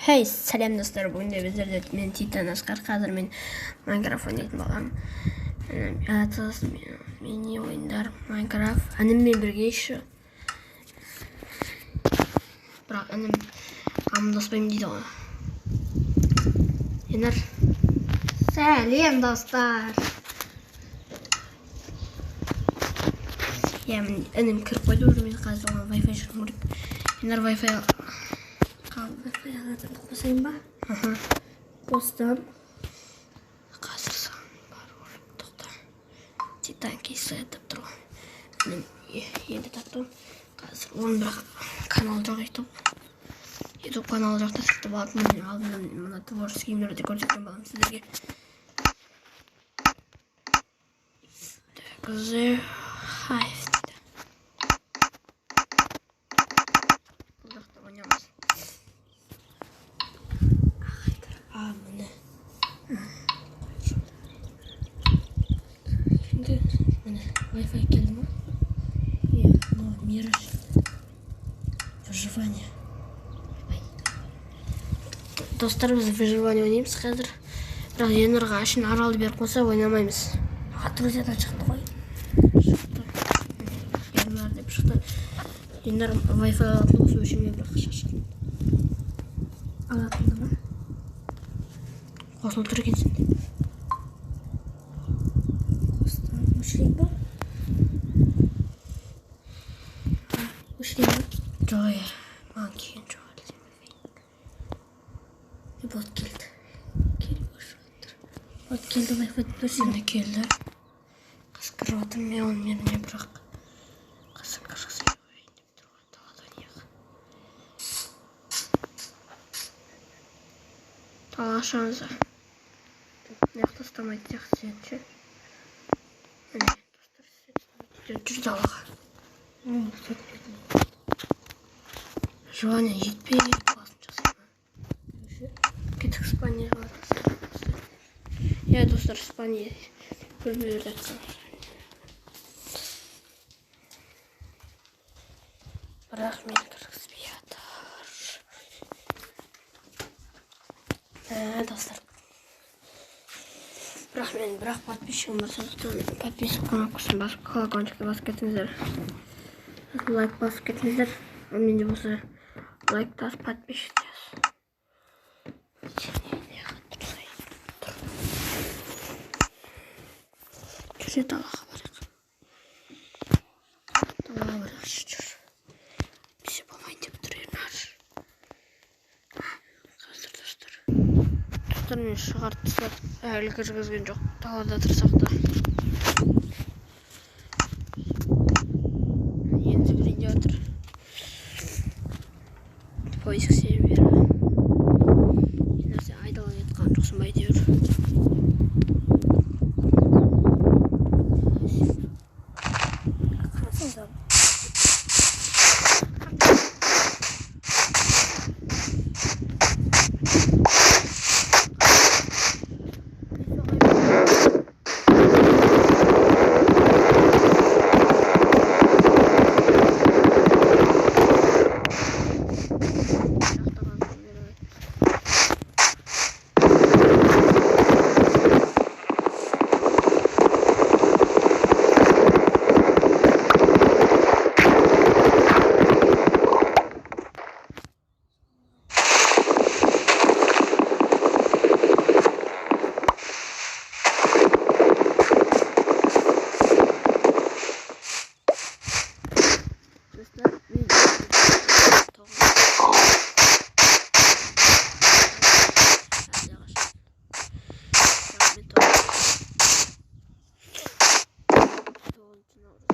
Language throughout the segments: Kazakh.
Хей, сәлем достар, бүгін де біздерде мен Титан Асқар, қазір мен Майнкрафт ойнайтын боламын. Мини ойындар, Майнкрафт, ініммен бірге еще. Бірақ інім амандаспаймын дейді ғой. Енар. Сәлем достар. Иә, мен інім кіріп қойды уже, мен қазір оған Wi-Fi шығару керек. Енар Wi-Fi қалды. Wi-Fi қосайын ба? Аха. Қостым. Қазір саған бару керек, тоқта. Титан кейсі деп тұр ғой. Мен енді таптым. Қазір оның бірақ канал жоқ, YouTube. YouTube каналы жоқ та сатып алып, мен алдында мына творческий киімдерді көрсеткен боламын сіздерге. Так, The Hive дейді. Бұл жақта ойнамыз. А, міне. Енді міне Wi-Fi келді ма? Иә, мынау Мираж. Выживание. Достар, біз выживание ойнаймыз қазір. Бірақ Енарға үшін аралды беріп қойса ойнамаймыз. А, друзьядан шықты ғой. Шықты. Енар деп шықты. Енар Wi-Fi алатын болса өшірмей бірақ шашады. Алатынды ма? Қосылып тұр екен сенде. Қостым. Өшірейін ба? Өшірейін ба? Жоқ, иә. Маған келген жоқ әлі. Вот келді. Келіп өшіріп отыр. Вот келді Wi-Fi өшірейін. Міне келді. Қазір кіріп жатырмын мен оның жеріне, бірақ қазір кіргізбей қояйын деп тұр ғой далада неғып. Дала ашамыз. Мына жақта ұстамайтын сияқты сен ше. Міне, достар, сен ұстамайды. Жүр далаға. Сатып кеттім. Желание жетпей басын жасаймын. Кеттік Испанияға барамыз. Иә, достар, Испания бөлмелерді айтқан. Бірақ мені кіргізбей жатыр. Достар. Бірақ мен бірақ подписчигім бар, сондықтан подписчик кнопкасын басып, колокольчикті басып кетіңіздер. Лайк басып кетіңіздер. Ал менде болса лайк тас, подписчик тас. Жүре далаға барайық. Далаға барайықшы, жүр. Бізге болмайын деп тұр Ернар. Қазір достар. Достар, мен шығарып тастап, әлі кіргізген жоқ. Далада тұрсақ та. Енді кірейін деп жатыр. Поиск сервері. Енді сен айдалаға кеткен жоқсың ба әйтеуір. Қарасаңыз. Достар, мен тоғыз. Мен тоғыз. Тоғызыншы наурыз.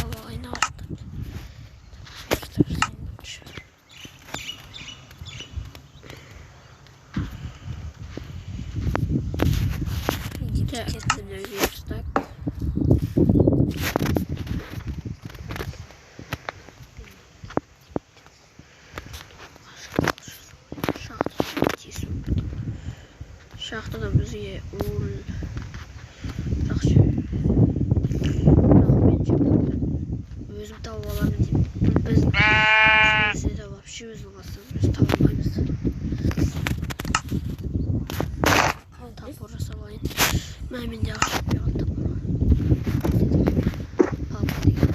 Ал айна ашты. Так, міне верстак. Шахтада бізге ол бірақ тауып аламын деп. Біз бізде вообще өзінің астынан біз таба алмаймыз. Топор жасап алайын. Мә, менде ағаш жетпей қалды топорға. Палка деген.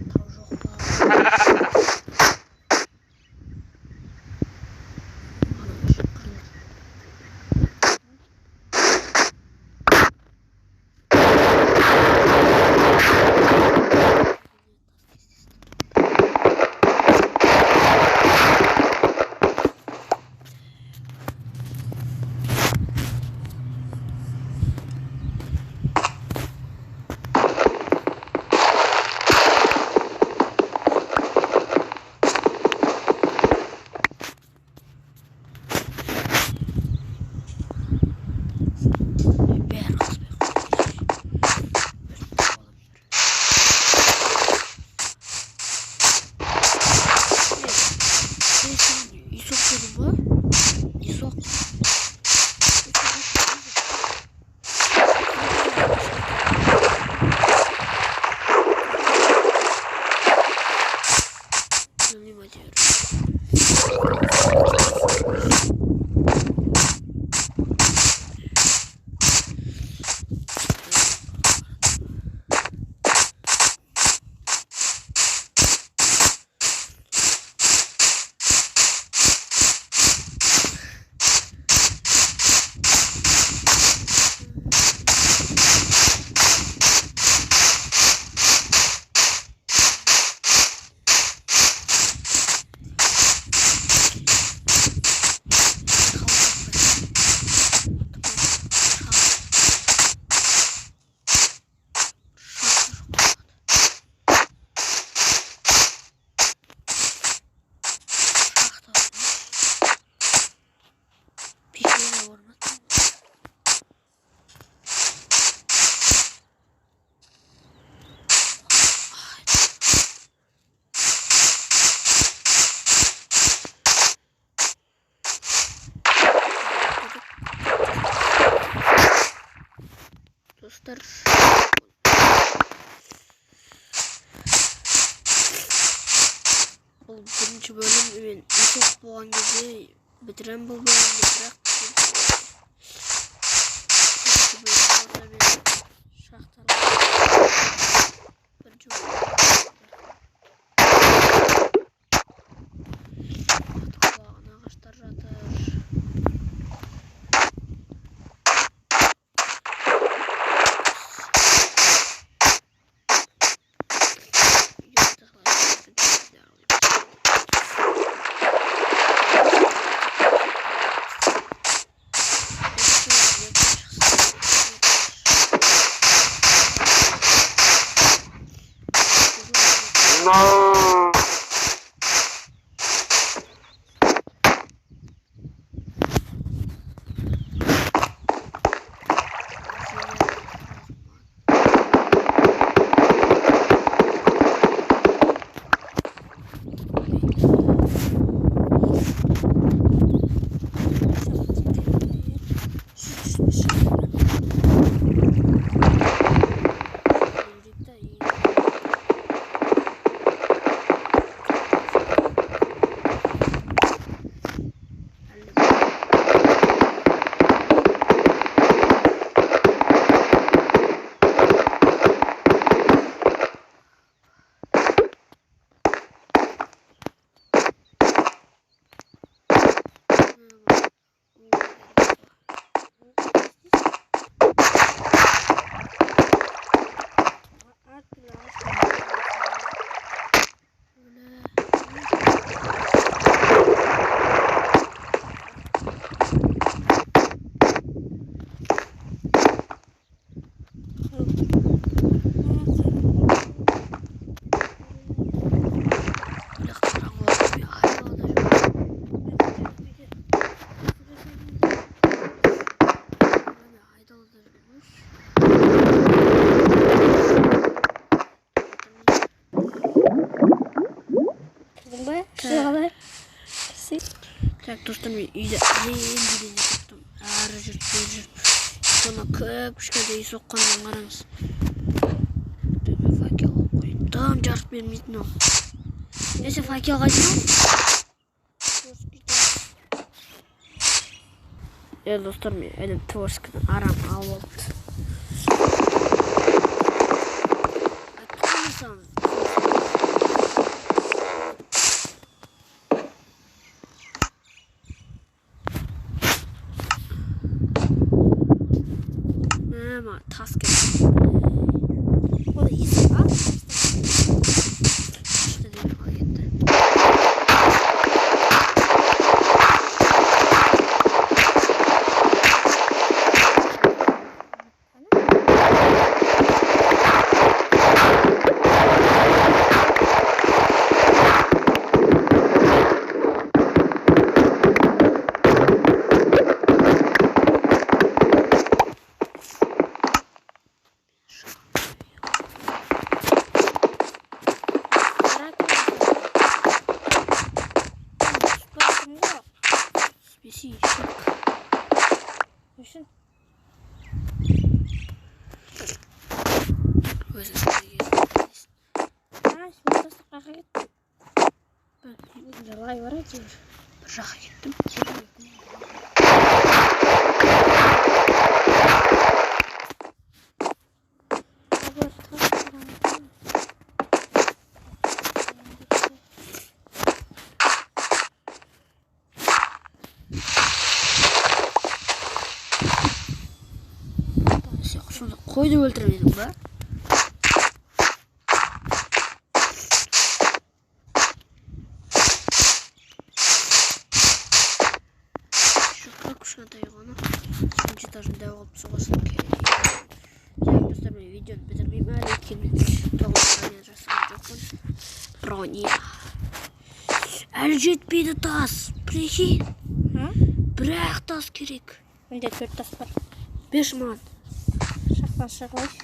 Тау жоқ па? Ана шыққан. Бәрі қызбай қойды. Өзім тауып аламын. Мен саған үй соқ дедім ба? Үй соқ. Білмеймін әйтеуір. Шахта бар ма? Пещера бар ма? Ай, достар, бұл бірінші бөлім. Мен үй соғып болған кезде бітіремін бұл бөлімді, бірақ екінші бөлім орда мен шахталар бірінші бөлім. Құлаған ағаштар жатыр. Видео өте қалай. No. Достар, мен үйді әрең дегенде таптым. Әрі жүріп, бері жүріп. Соны көп кішкентай үй соққаннан қараңыз. Мен факел алып қояйын. Дым жарық бермейтін ол. Е, сен факел қайдан алдың? Е, достар, мен інім творческийден арам алып алыпты. Айттым ғой мен саған. Мә, маған тас керек. Ол есік ал. Күшті деген қалай кетті. Түспесе ешек. Үшін. Өзің істеген. А, сен тасты қаяққа кеттің? Өзінде лай бар әйтеуір. Бір жаққа кеттім. Абыр, тас қараңғы. Сен сонда қойды өлтірмедің ба? Шыққа кішкентай ғана. Үшінші этажын дәу қылып соғасың керек. Так, достар, мен видеоны бітірмеймін әлі, өйткені мен тоғыз броня жасаған жоқпын. Броня. Әлі жетпейді тас. Прикинь. Бір-ақ тас керек. Менде 4 тас бар. Берші маған. Шақтан шығып алайыншы.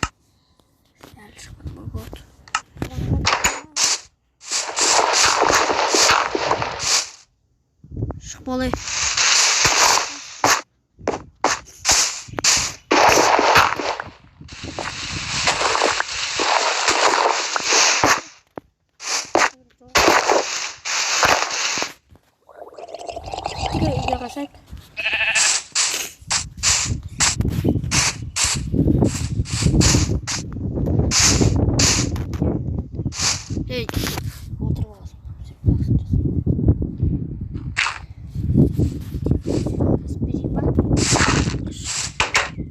Әлі шықпадым ба, болды. Шық болай. Үйге үйге қашайық. Ей, отырып аласың. Сен бақсын жаса. Тас берейін ба?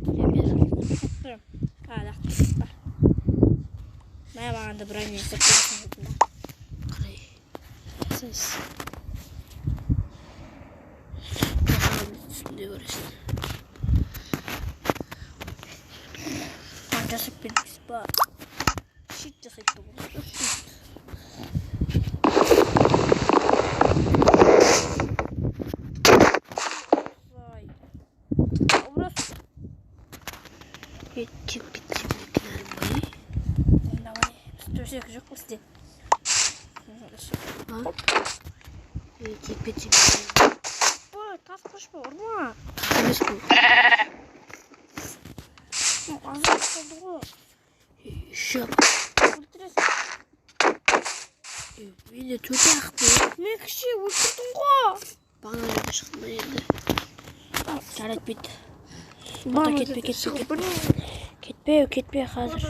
Е, бер. Беремін. А, лақтырып ба. Мә, маған да броня жасап бересің дедім ба. Қалай? Жасайсыз. Үстінде көресің. Маған жасап бермейсіз ба? Щит жасайды ғой. Щит. Ой. Ұрасың. Е, тиіп кетсем де кінәлім ба, е? Давай. Біз төсек жоқ бізде. А? Е, тиіп кетсем кінәлім. Ой, тас қошпа, ұрма. Тас емес бұл. Азық болды ғой. Еще. Өлтіресің. Е, менде төрт ақ бұл. Мен кеше өлтірдім ғой. Бағана жерде шықтым ба енді. Жарайды, бүйт. Тоқта, кетпе, кетпе, кетпе. Кетпе, кетпе, қазір.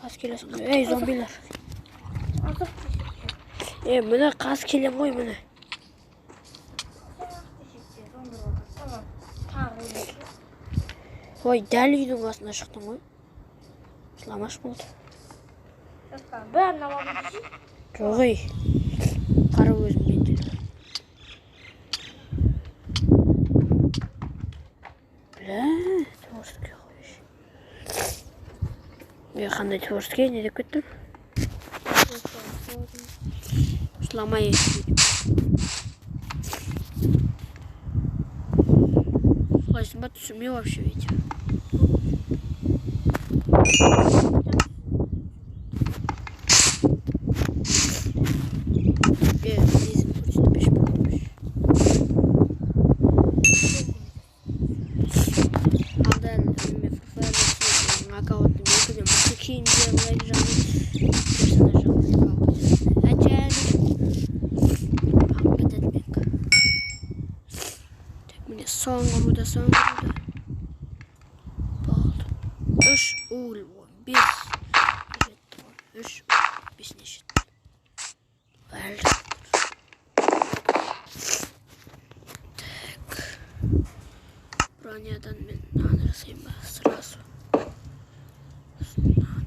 Қазір келесің ғой. Ей, зомбилар. Е, міне қазір келем ғой, міне. Ой, дәл үйдің қасына шықтың ғой. Жыламаш болды. Бәрін аламын десей. Жоқ, ей. Қара өзім менде. Бля, творческий қойшы. Е, қандай творческий, не деп кеттім? Жыламай. Қалайсың ба, түсірмей вообще видео. Е, несін көрсетіп беш болды. лайк жағын, персонаж жағын. Кетеді менікі. Так, міне соңғы руда, соңғы руда. Болды. 3 уголь 15. Жетті ғой. 3 5-не жетті. Әлі. Так. Бронядан мен мынаны жасайын ба? Сразу. Мынаны.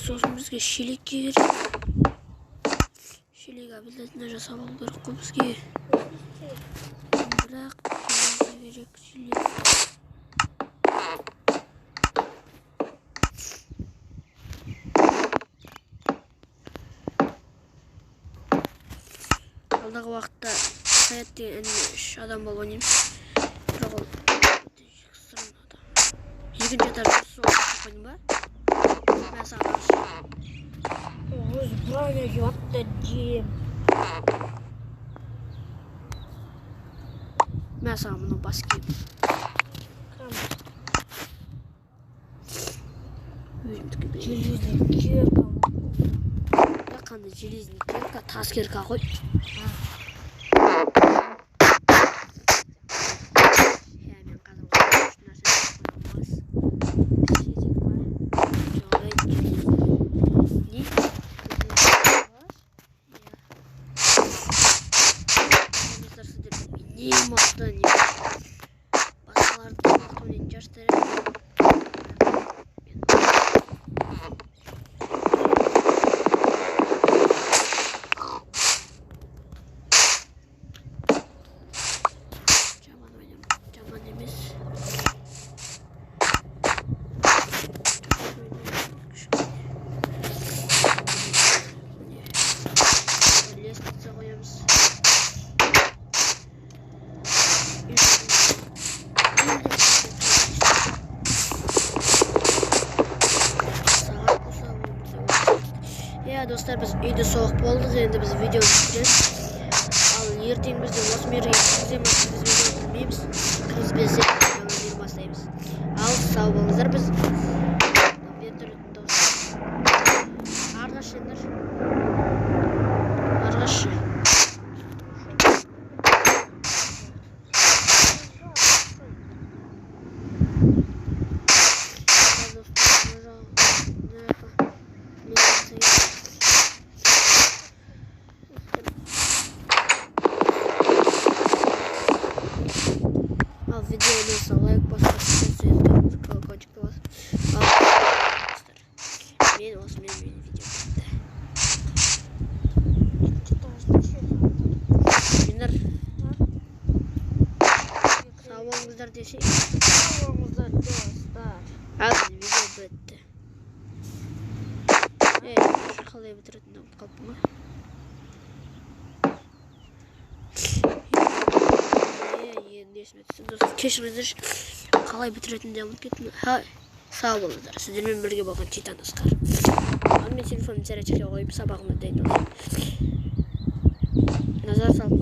Сосын бізге шелек керек. Шелек обязательно жасап алу керек қой бізге. Бірақ керек шелек. Алдағы уақытта Саят деген інім 3 адам болып ойнаймыз. Бірақ ол өте жексұрын адам. Екінші этаж соғып қойдың ба? Мә саған ағаш. Өз броня киіп алыпты, жем. Мә саған мынау бас киім. Өзімдікі берейін. Железный кирка. Қандай железный кирка, тас кирка ғой. Иә, мен қазір үш нәрсе қоямыз. Шезек па? Жоқ, ей, железный. Не? Иә. Достар, сіздер не мықты, не басқаларды мықты ойнайтын шығарсыздар. Мен жаман ойнамын, жаман емес. Міне. Лестница қоямыз. Сағат болса болмаса. Иә, достар, біз үйді соғып болдық, енді біз видеоны бітіреміз. Ал ертең бізде осы мирге кіргізе ме, кіргізбей ме білмейміз. Кіргізбесе жаңа мир бастаймыз. Ал сау болыңыздар, біз вертолеттің дауысы. Арғаш ендір. Арғаш. Достар, мына жаққа лестница керек. Ал видео ұнаса лайк басып, подписаться, колокольчикті басып. Ал достар, мен осымен менің видео бітті. Минар, сау болыңыздар десе. Сау болыңыздар, достар. Ал видео бітті. Ей, қалай бітіретінін ұмытып қалыппын ғой. Енді есіме түсті. Достар, кешіріңіздерші, қалай бітіретінімді ұмытып кеттім. Сау болыңыздар. Сіздермен бірге болған Титан Асқар. Ал мен телефонымды зарядкаға қойып сабағыма дайындалайын. Назар салып